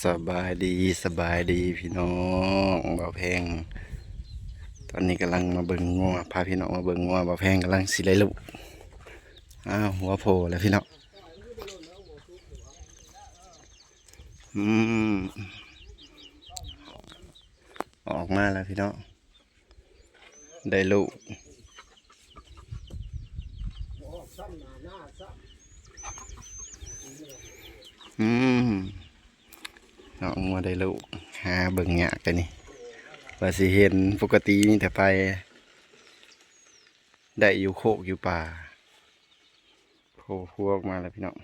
ສະບາຍດີ ສະບາຍດີພີ່ນ້ອງ ບ່າວແພງ ຕອນນີ້ກຳລັງມາເບິ່ງງົວ ພາພີ່ນ້ອງມາເບິ່ງງົວ ບ່າວແພງກຳລັງຊິໄລ່ລູກ ອ້າວ ຫົວໂຜ່ແລ້ວພີ່ນ້ອງ ອືມ ອອກມາແລ້ວພີ່ນ້ອງ. ໄດ້ລູກ ອືມ ເນາະ ງົວໄດ້ລູກ ຫາເບິ່ງຍາກແຕ່ນີ້ ວ່າຊິເຫັນ ປົກກະຕິມີແຕ່ໄປ ໄດ້ຢູ່ໂຄກຢູ່ປ່າ ໂຜ່ຫົວອອກມາແລ້ວພີ່ນ້ອງ.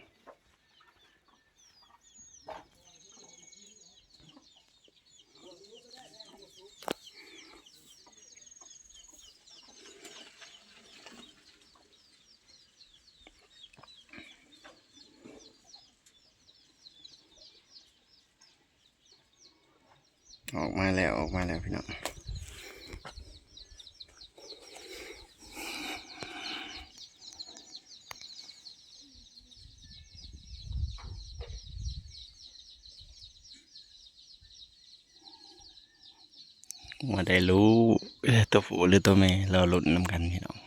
ອອກມາແລ້ວ ອອກມາແລ້ວພີ່ນ້ອງ ວ່າໄດ້ລູກ ເອີ ຕົວຜູ້ຫຼືຕົວແມ່ ລໍລຸ້ນນຳກັນພີ່ນ້ອງ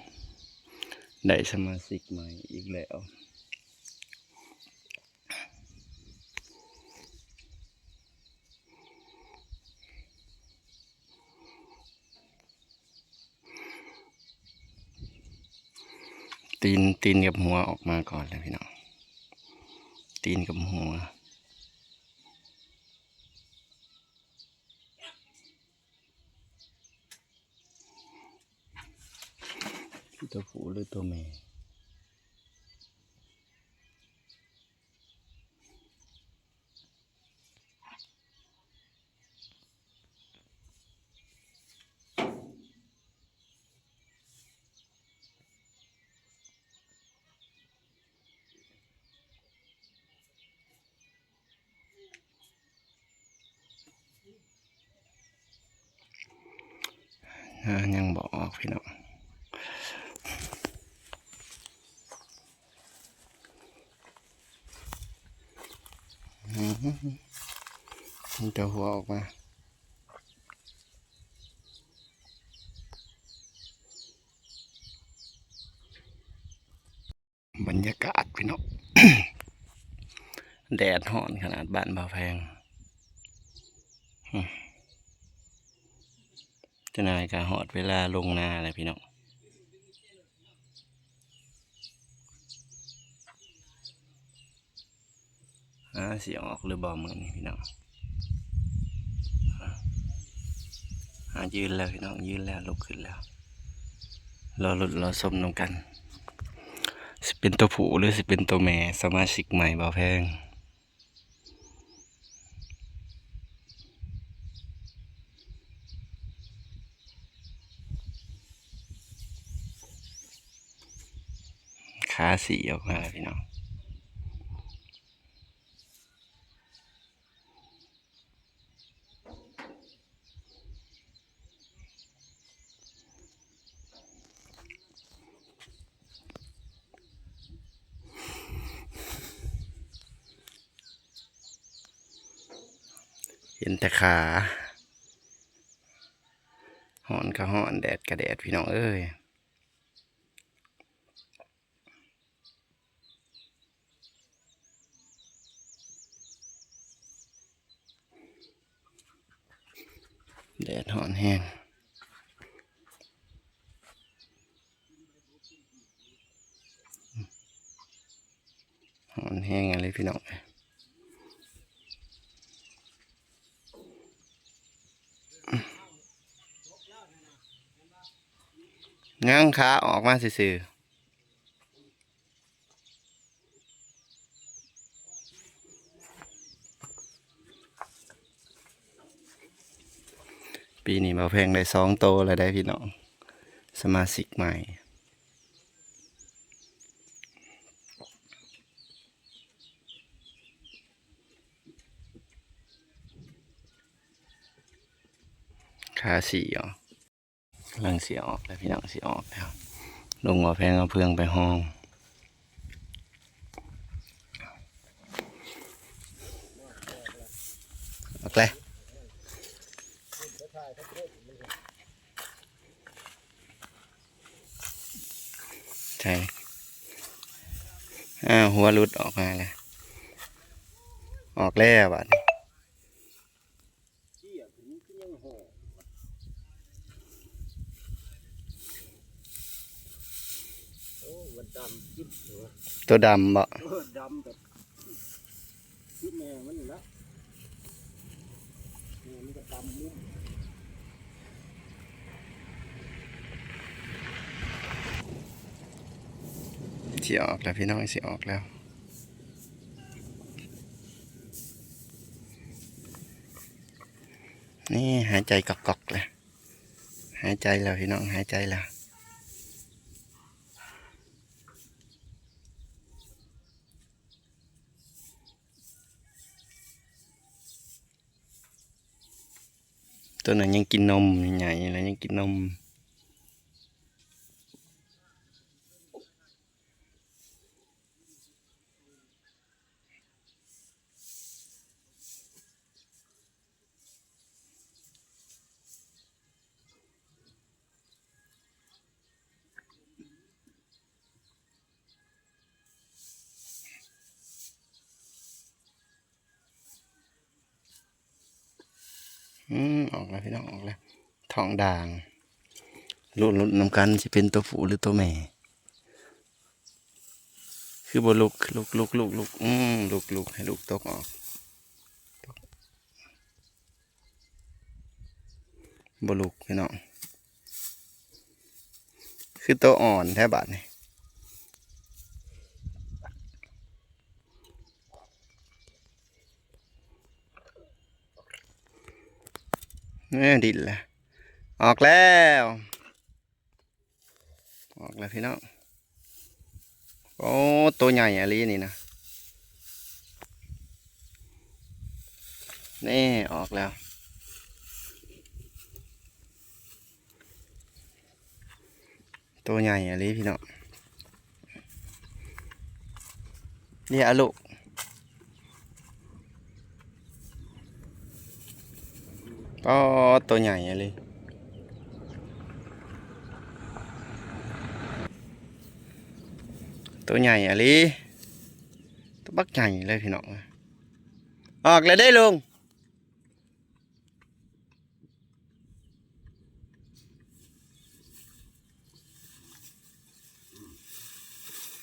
ໄດ້ສະມາຊິກໃໝ່ອີກແລ້ວ. ຕີນ ຕີນກັບຫົວອອກມາກ່ອນແລ້ວພີ່ນ້ອງ ຕີນກັບຫົວ. ຕົວຜູ້ຫຼືຕົວແມ່? ອາ ຍັງບໍ່ອອກພີ່ນ້ອງ ອືມ ມີແຕ່ຫົວອອກມາ. ບັນຍາກາດພີ່ນ້ອງ ແດດຮ້ອນຂະໜາດບ້ານບ່າວແພງ ອືມ ຈັກໜ້ອຍກະຮອດເວລາລົງນາແລ້ວພີ່ນ້ອງ. ອາ ຊິອອກຫຼືບໍ່ມື້ນີ້ພີ່ນ້ອງ ອາ ອາ ຢືນແລ້ວພີ່ນ້ອງ ຢືນແລ້ວ ລຸກຂຶ້ນແລ້ວ ລໍລຸ້ນລໍຊົມນຳກັນ ຊິເປັນຕົວຜູ້ຫຼືຊິເປັນຕົວແມ່ ສະມາຊິກໃໝ່ບ່າວແພງ. ຂາສີ່ອອກມາແລ້ວພີ່ນ້ອງ ເຫັນແຕ່ຂາ ຮ້ອນກະຮ້ອນ ແດດກະແດດ ພີ່ນ້ອງເອີຍ. ແດດຮ້ອນແຮງ ຮ້ອນແຮງອີ່ຫຼີພີ່ນ້ອງເອີຍ ຍັງຂາອອກມາຊື່ໆ. ປີນີ້ບ່າວແພງໄດ້ສອງໂຕແລ້ວເດ້ພີ່ນ້ອງ ສະມາຊິກໃໝ່ ຂາສີ່ເນາະ. ກຳລັງຊິອອກແລ້ວພີ່ນ້ອງ ຊິອອກແລ້ວ ລຸງບ່າວແພງເອົາເຟືອງໄປຫ້ອງ ອ ແຫຼະ ໃຊ່ ອ້າວ ຫົວຫຼຸດອອກມາແລ້ວ ອອກແລ້ວບາດນີ້. ໂອ້ ມັນດຳຂຶ້ນ ໂຕດຳບໍ່? ເອີ ດຳແບບຄືແມ່ມັນນີ້ລະ ແມ່ມັນກໍດຳມຸ້ມ. ຊິອອກແລ້ວພີ່ນ້ອງ ຊິອອກແລ້ວ ນີ້ຫາຍໃຈກອກໆ ແລ້ວ ຫາຍໃຈແລ້ວພີ່ນ້ອງ ຫາຍໃຈແລ້ວ. ຕົວນັ້ນຍັງກິນນົມ ໃຫຍ່ແລ້ວຍັງກິນນົມ. ອືມ ອອກແລ້ວພີ່ນ້ອງ ອອກແລ້ວ ທ້ອງດ່າງ ລຸ້ນ ລຸ້ນນຳກັນ ຊິເປັນຕົວຜູ້ຫຼືຕົວແມ່ ຄືບໍ່ລຸກ ລຸກ ລຸກ ລຸກ ອືມ ລຸກ ລຸກ ໃຫ້ລູກຕົກອອກ ບໍ່ລຸກພີ່ນ້ອງ ຄືໂຕອ່ອນແທ້ບາດນີ້ ເອີ ດິ້ນແລ້ວ ອອກແລ້ວ. ອອກແລ້ວພີ່ນ້ອງ ໂອ້ ໂຕໃຫຍ່ອີ່ຫຼີນີ້ນະ ນີ້ອອກແລ້ວ ໂຕໃຫຍ່ອີ່ຫຼີພີ່ນ້ອງ. ເລຍເອົາລູກ ປາດ ໂຕໃຫຍ່ອີ່ຫຼີ ໂຕໃຫຍ່ອີ່ຫຼີ ໂຕບັກໃຫຍ່ເລີຍພີ່ນ້ອງ. ອອກແລ້ວເດ້ລຸງ.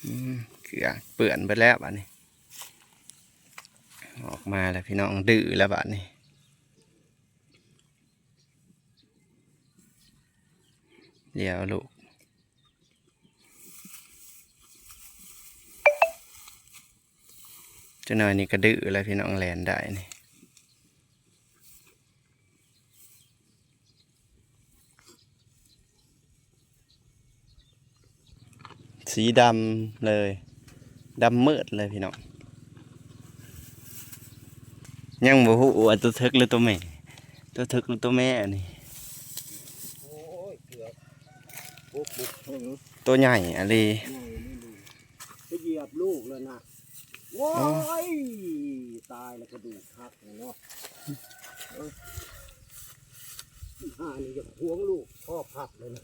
ອືມ ເກືອເປື້ອນເບິດແລ້ວບາດນີ້ ອອກມາແລ້ວພີ່ນ້ອງ ດື້ແລ້ວບາດນີ້ ດຽວລູກ. ຈັກໜ້ອຍນີ້ກະດື້ແລ້ວພີ່ນ້ອງ ແລ່ນໄດ້ນີ້ ສີດຳເລີຍ ດຳມືດເລີຍພີ່ນ້ອງ. ຍັງບໍ່ຮູ້ວ່າໂຕເຖິກຫຼືໂຕແມ່ ໂຕເຖິກຫຼືໂຕແມ່ອັນນີ້. ໂອ້ຍ ເກືອບ ໂອ້ ໂຕໃຫຍ່ອີ່ຫຼີ ໃຫຍ່ອີ່ຫຼີ ໄປຢຽບລູກແລ້ວນະ. ໂອ້ຍ ຕາຍແລ້ວ ກະດູກຫັກເນາະ. ເອີ ອີຫ່ານີ້ຢາກຫວງລູກ ພໍພັກເລີຍນະ.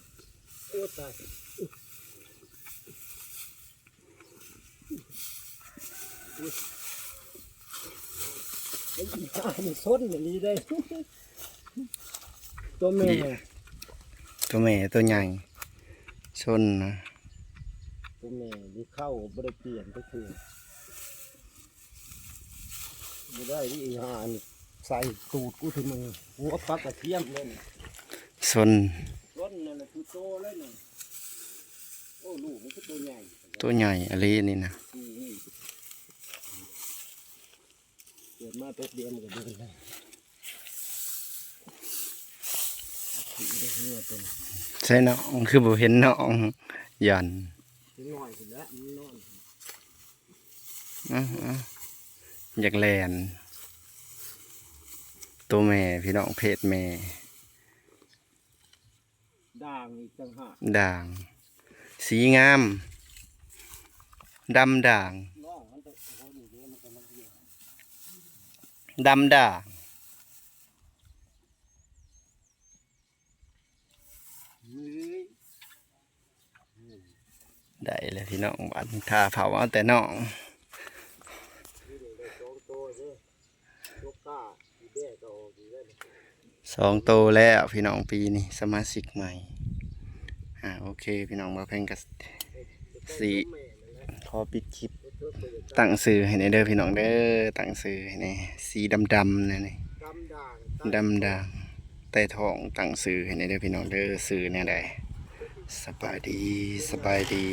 ໂອ້ ຕາຍ. ອຸ້ຍ ໄອ້ອີຫ່ານີ້ຊົນອີ່ຫຼີເດ້. ໂຕແມ່ ໂຕແມ່ໂຕໃຫຍ່ຊົນນະ ໂຕແມ່ນີ້ເຂົ້າບໍ່ໄດ້ປ່ຽນຈັກເທື່ອ ບໍ່ໄດ້ອີ່ຫ່ານີ້ ໃສ່ຕູດກູທຸມື້ ຫົວປັກກະທຽມເລີຍນີ້ ຊົນ ຊົນນັ້ນລະຄືໂຕເລີຍນີ້. ໂອ້ ລູກມັນຄືໂຕໃຫຍ່ ໂຕໃຫຍ່ອີ່ຫຼີນີ້ນະ ອືມ ເກີດມາແປັບດຽວມັນກະເດີນໄດ້. ໃສ່ນ້ອງ ຄືບໍ່ເຫັນນ້ອງ ຢ້ານ ເດັກນ້ອຍພຸ້ນແຫຼະ ມັນນອນ ອື ອື ຢາກແລ່ນ. ໂຕແມ່ພີ່ນ້ອງ ເພດແມ່. ດ່າງອີກຕ່າງຫາກ ດ່າງ ສີງາມ ດຳດ່າງ ນ້ອງມັນໂຕນີ້ເດ້ ມັນກະມາດຽວ ດຳດ່າງ. ໄດ້ແລ້ວພີ່ນ້ອງ ບາດນີ້ຖ້າເຜົາເອົາແຕ່ນ້ອງ ສອງໂຕແລ້ວພີ່ນ້ອງ ປີນີ້ສະມາຊິກໃໝ່. ອ່າ ໂອເຄພີ່ນ້ອງ ບ່າວແພງກໍຊິຂໍປິດຄລິບ ຕັ້ງຊື່ໃຫ້ແດ່ເດີພີ່ນ້ອງເດີ ຕັ້ງຊື່ໃຫ້ແດ່ ສີດຳໆ ນັ້ນນີ້ ດຳດ່າງ ແຕ່ທ້ອງ ຕັ້ງຊື່ໃຫ້ແດ່ເດີພີ່ນ້ອງເດີ ຊື່ແນວໃດ? ສະບາຍດີ ສະບາຍດີ.